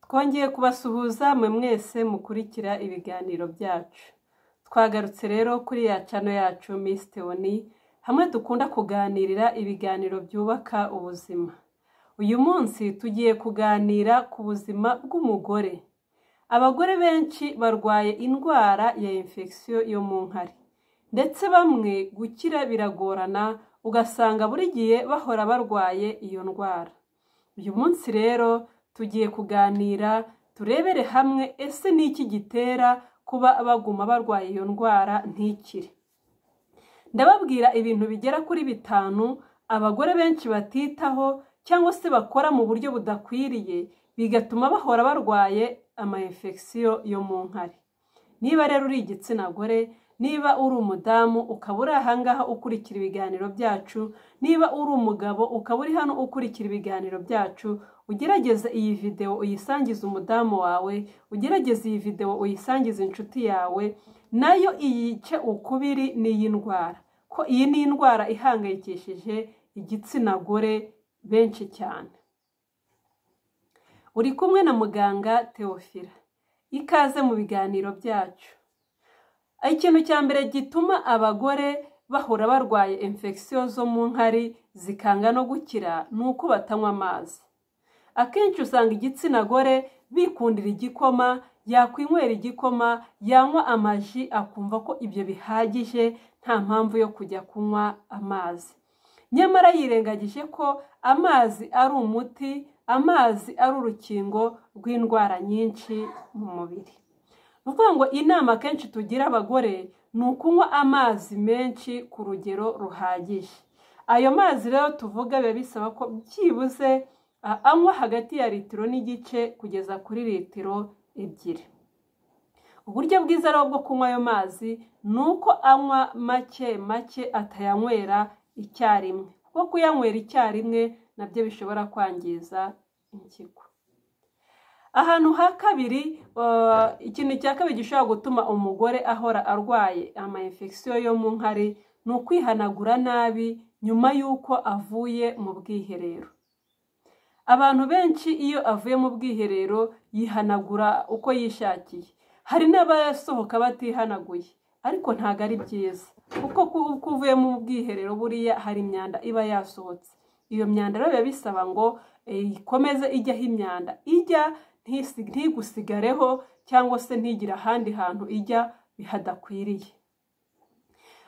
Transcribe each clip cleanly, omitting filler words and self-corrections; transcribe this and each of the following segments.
Twongeye kubasuhuza mwe mwese mukurikira ibiganiro byacu. Twagarutse rero kuri ya channel yacu Miss Theoni, hamwe dukunda kuganirira ibiganiro byubaka ubuzima. Uyu munsi tugiye kuganira ku buzima bw'umugore. Abagore benshi barwaye indwara ya infection yo mu nkari, ndetse bamwe gukira biragorana, ugasanga buri gihe bahora barwaye iyo ndwara. Uyu munsi rero tugiye kuganira turebere hamwe ese ni iki gitera kuba baguma barwaye iyo ndwara ntikire. Ndababwira ibintu bigera kuri 5 abagore benshi batitaho cyangwa se bakora mu buryo budakwiriye, bigatuma bahora barwaye ama infection yo mu nkari. Niba rero uri igitsina gore, niba uri umudamu ukaba uri ahangaha ukurikira ibiganiro byacu, niba uri umugabo ukaba uri hano ukurikira ibiganiro byacu, ugerageze iyi video uyisangize umudamu wawe, ugerageze iyi video uyisangize inshuti yawe, nayo iyice ukubiri n'iyi ndwara, ko iyi ni indwara ihangayikishije igitsina gore benshi cyane. Uri kumwe na muganga Theophila. Ikaze mu biganiro byacu. Ikintu cya mbere gituma abagore bahora barwaye infection zo mu nkari zikanga no gukira ni uko batanywa amazi. Akenshi usanga igitsina gore bikundira igikoma, yakwinywera igikoma, yanywa amaji akumva ko ibyo bihagije, nta mpamvu yo kujya kunywa amazi. Nyamara yirengagije ko amazi ari umuti, amazi ari urukingo rw'indwara nyinshi mu mubiri. Ni ukuvuga ngo inama akenshi tugira abagore ni ukunywa amazi menshi ku rugero ruhagije. Ayo mazi rero tuvuga biba bisaba ko byibuze anywa hagati ya 1.5 litiro kugeza kuri 2 litiro. Uburyo bwiza rero bwo kunywa ayo mazi ni uko anywa make make, atayanywera icyarimwe, kuko kuyanywera icyarimwe nabyo bishobora kwangiza impyiko. Ahantu ha kabiri, ikintu cya kabiri gishobora gutuma umugore ahora arwaye ama infection yo mu nkari ni ukwihanagura nabi nyuma y'uko avuye mu bwiherero. Abantu benshi iyo avuye mu bwiherero yihanagura uko yishakiye. Hari n'abasohoka batihanaguye, ariko ntabwo ari byiza, kuko uko uvuye mu bwiherero buriya hari imyanda iba yasohotse. Iyo myanda rero biba bisaba ngo ikomeze ijyaho imyanda ijya, ntigusigareho cyangwa se ntigire ahandi hantu ijya bihadakwiriye.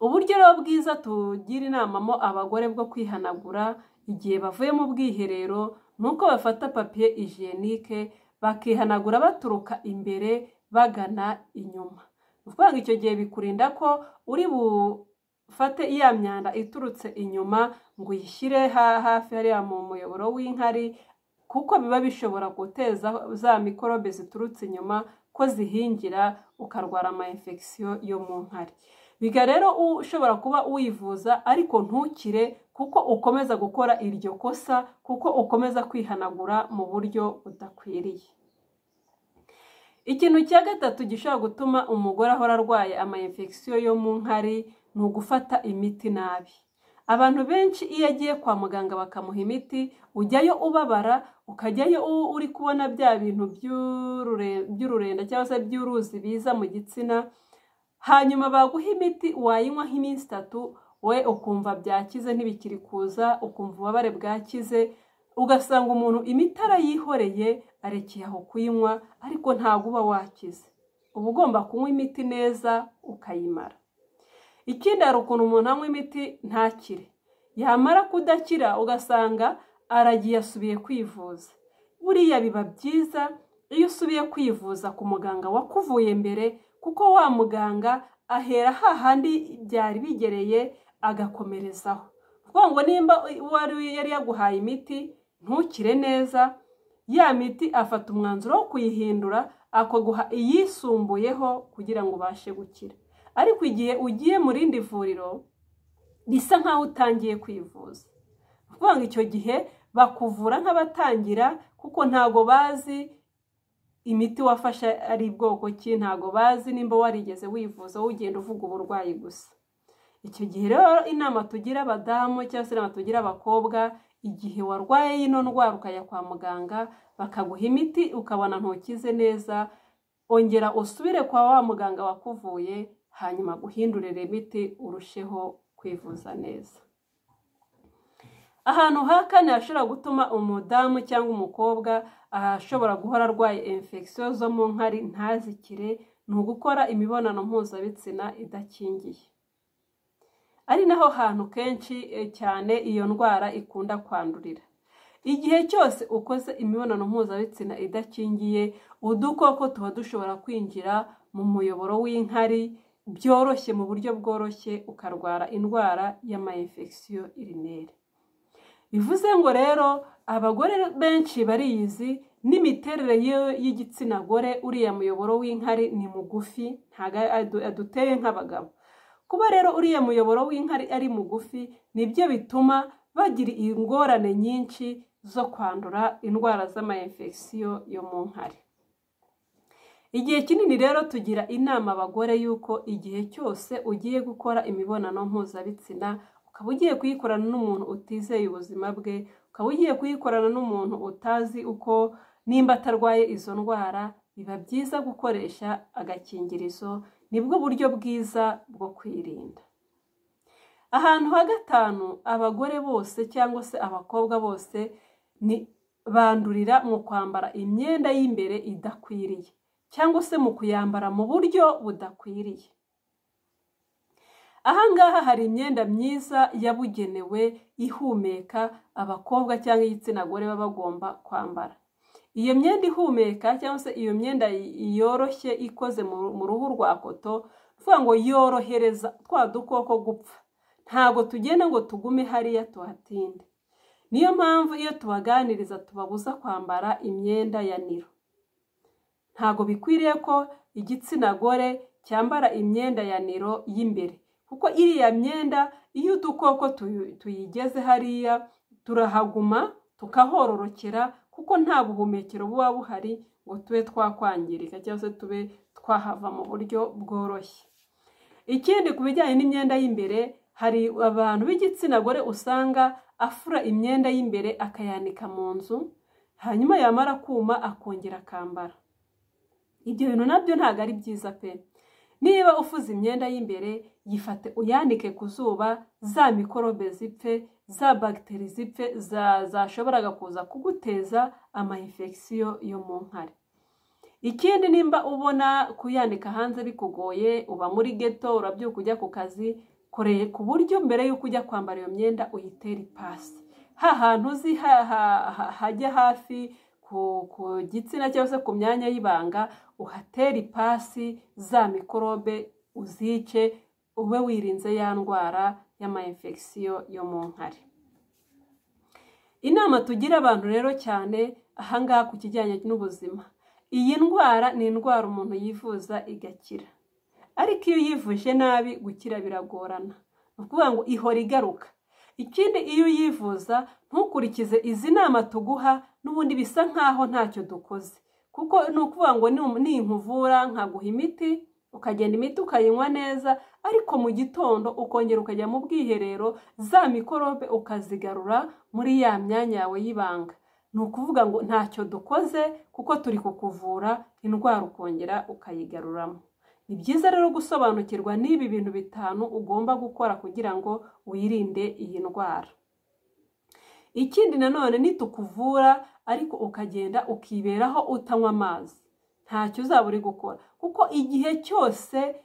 Uburyo rero bwiza tugira inama mo abagore bwo kwihanagura igihe bavuye mu bwiherero ni uko bafata papier hygiénique bakihanagura baturuka imbere bagana inyuma. Ni ukuvuga ngo icyo gihe bikurinda ko uri bufate ya myanda iturutse inyuma ngo uyishyire hafi hariya mu muyoboro w'inkari, kuko biba bishobora guteza za mikorobe ziturutse inyuma ko zihingira, ukarwara ama infection yo mu nkari. Biga rero ushobora kuba wivuza ariko ntukire, kuko ukomeza gukora iryo kosa, kuko ukomeza kwihanagura mu buryo budakwiriye. Ikintu cya gatatu gishobora gutuma umugore ahora arwaye ama infection yo mu nkari ni ugufata imiti nabi. Abantu benshi iyo agiye kwa muganga bakamuha imiti, ujyayo ubabara, ukajyayo uri kubona bya bintu by'ururenda cyangwa se by'uruzi biza mu gitsina, hanyuma baguha imiti wayinywa nk'iminsi 3, we ukumva byakize, ntibikiri kuza, ukumva ububabare bwakize, ugasanga umuntu imiti arayihoreye, arekeye aho kuyinywa, ariko ntabwo uba wakize. Uba ugomba kunywa imiti neza ukayimara. Ikindi, hari ukuntu umuntu anywa imiti ntakire, yamara kudakira ugasanga aragiye asubiye kwivuza. Buriya biba byiza iyo usubiye kwivuza ku muganga wakuvuye mbere, kuko wa muganga ahera hahandi byari bigereye agakomerezaho. Kuvuga ngo nimba wari yari yaguhaye imiti ntukire neza, ya miti afata umwanzuro wo kuyihindura akaguha iyisumbuyeho kugira ngo ubashe gukira. Ariko igihe ugiye mu rindi vuriro bisa nkaho utangiye kwivuza. Kuvuga ngo icyo gihe bakuvura nk'abatangira, kuko ntago bazi imiti wafashe ari bwoko ki, ntago bazi nimba warigeze wivuza, wowe ugenda uvuga uburwayi gusa. Icyo gihe rero inama tugira abadamu cyangwa se inama tugira abakobwa, Igihe warwaye ino ndwara ukajya kwa muganga bakaguha imiti ukabona ntukize neza, ongera usubire kwa wa muganga wakuvuye, hanyuma guhindurira imiti urusheho kwivuza neza. Ahantu ha kane hashobora gutuma umudamu cyangwa umukobwa ashobora guhora arwaye infection zo mu nkari ntazikire, ni ugukora imibonano mpuzabitsina idakingiye. Ari naho hantu kenshi cyane iyo ndwara ikunda kwandurira. Igihe cyose ukoze imibonano mpuzabitsina idakingiye, udukoko tuba dushobora kwinjira mu muyoboro w'inkari byoroshye, mu buryo bworoshye ukarwara indwara y'ama-infection urinaire. Bivuze ngo rero abagore benshi bariyizi n'imiterere y'igitsina gore, uriya muyoboro w'inkari ni mugufi, ntago aduteye nk'abagabo. Kuba rero uriya muyoboro w'inkari ari mugufi nibyo bituma bagira ingorane nyinshi zo kwandura indwara z'ama-infection yo mu nkari. Igihe kinini rero tugira inama abagore yuko igihe cyose ugiye gukora imibonano mpuzabitsina, ukaba ugiye kuyikorana n'umuntu utizeye ubuzima bwe, ukaba ugiye kuyikorana n'umuntu utazi uko nimba atarwaye izo ndwara, biba byiza gukoresha agakingirizo, nibwo buryo bwiza bwo kwirinda. Ahantu ha gatanu abagore bose cyangwa se abakobwa bose ni bandurira mu kwambara imyenda y'imbere idakwiriye, cyangwa se mu kuyambara mu buryo budakwiriye. Aha ngaha hari imyenda myiza yabugenewe ihumeka abakobwa cyangwa igitsina gore baba bagomba kwambara. Iyo myenda ihumeka cyangwa se iyo myenda yoroshye ikoze mu ruhu rwa koto, tuvuga ngo yorohereza twa dukoko gupfa, ntago tugenda ngo tugume hariya tuhatinde. Niyo mpamvu iyo tubaganiriza tubabuza kwambara imyenda ya niro. Ntago bikwiriye ko igitsina gore cyambara imyenda ya niro y'imbere, kuko iriya myenda iyo udukoko tuyigeze hariya turahaguma tukahororokera, kuko nta buhumekero buba buhari ngo tube twakwangirika cyangwa se tube twahava mu buryo bworoshye. Ikindi ku bijyanye n'imyenda y'imbere, hari abantu b'igitsina gore usanga afura imyenda y'imbere akayanika mu nzu, hanyuma yamara kuma akongera akambara. Ibyo bintu nabyo ntabwo ari byiza pe. Niba ufuze imyenda y'imbere, yifate uyanike ku zuba, za mikorobe zipfe, za bagiteri zipfe zashoboraga kuza kuguteza ama-infection yo mu nkari. Ikindi, nimba ubona kuyanika hanze bikugoye, uba muri ghetto, urabyuka ujya ku kazi, koreye ku buryo mbere y'uko ujya kwambara iyo myenda uyitera ipasi. Ha hantu uzi hajya hafi ku gitsina cyangwa se ku myanya y'ibanga, uhatera ipasi, za mikorobe uzice, ube wirinze ya ndwara y'ama-infection yo mu nkari. Inama tugira abantu rero cyane ahangaha ku kijyanye n'ubuzima, iyi ndwara ni indwara umuntu yivuza igakira, ariko iyo uyivuje nabi gukira biragorana, ni ukuvuga ngo ihora igaruka. Ikindi, iyo uyivuza ntukurikize izi nama tuguha, n'ubundi bisa nkaho ntacyo dukoze, kuko ni ukuvuga ngo ninkuvura nkaguha imiti, ukagenda imiti ukayinywa neza, ariko mu gitondo ukongera ukajya mu bwiherero, za mikorobe ukazigarura muri ya myanya yawe y'ibanga. Ni ukuvuga ngo ntacyo dukoze, kuko turi kukuvura indwara ukongera ukayigaruramo. Ni byiza rero gusobanukirwa n'ibi bintu bitanu ugomba gukora kugira ngo wirinde iyi ndwara. Ikindi nanone, nitukuvura ariko ukagenda ukiberaho utanywa amazi, ntacyo uzaba uri gukora, kuko igihe cyose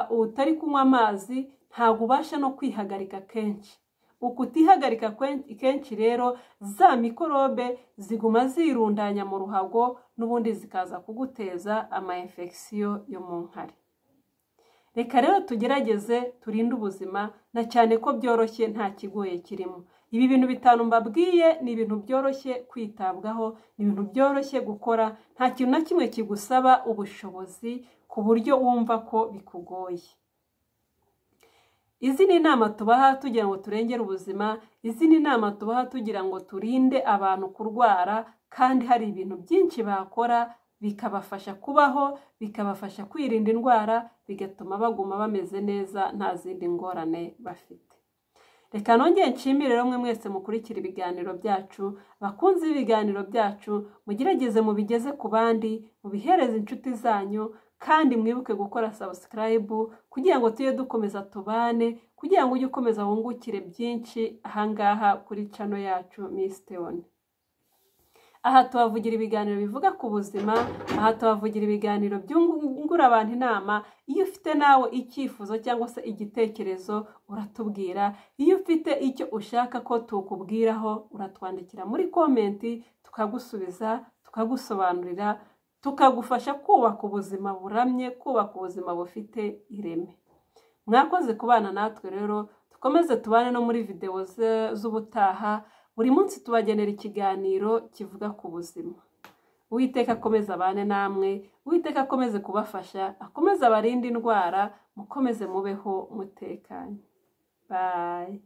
utari kunywa amazi ntabwo ubasha no kwihagarika kenshi. Ukutihagarika kenshi rero, za mikorobe ziguma zirundanya mu ruhago, n'ubundi zikaza kuguteza ama-infection yo mu nkari. Reka rero tugerageze turinde ubuzima, na cyane ko byoroshye, nta kigoye kirimo. Ibi bintu bitanu mbabwiye ni ibintu byoroshye kwitabwaho, ni ibintu byoroshye gukora, nta kintu na kimwe kigusaba ubushobozi ku buryo wumva ko bikugoye. Izi ni inama tubaha tugira ngo turengere ubuzima, izi ni inama tubaha tugira ngo turinde abantu kurwara, kandi hari ibintu byinshi bakora bikabafasha kubaho, bikabafasha kwirinda indwara, bigatuma baguma bameze neza nta zindi ngorane bafite. Reka nongere nshimire rero mwe mwese mukurikira ibiganiro byacu, bakunze ibiganiro byacu, mugerageze mubigeze ku bandi, mubihereze inshuti zanyu, kandi mwibuke gukora subscribe kugira ngo tujye dukomeza tubane, kugira ngo ujye ukomeza wungukire byinshi ahangaha kuri channel yacu Miss Theon. Aha tubavugira ibiganiro bivuga ku buzima, aha tubavugira ibiganiro byungura abantu inama. Iyo ufite nawe icyifuzo cyangwa se igitekerezo uratubwira, iyo ufite icyo ushaka ko tukubwiraho uratwandikira muri comment, tukagusubiza, tukagusobanurira, tukagufasha kubaka ubuzima buramye, kubaka ubuzima bufite ireme. Mwakoze kubana natwe rero, dukomeze tubane no muri videwo z'ubutaha. Buri munsi tubagenera ikiganiro kivuga ku buzima. Uwiteka akomeze abane namwe, Uwiteka akomeze kubafasha, akomeze abarinde indwara, mukomeze mubeho mutekanye. Bye.